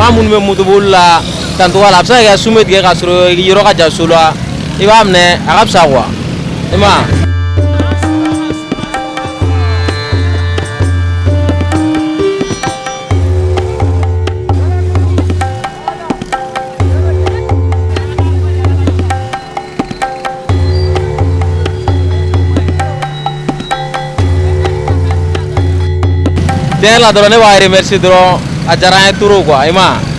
An minnu bɛ motoboli la tancogo la, a bɛ se ka kɛ sun bɛ tigɛ ka sɔrɔ yɔrɔ ka jan so la, i b'a minɛ, a ka fisa quoi, i ma ye. Tiɲɛ la dɔrɔn, ne b'a remercier dɔrɔn, a diyara an ye trop quoi, i ma ye.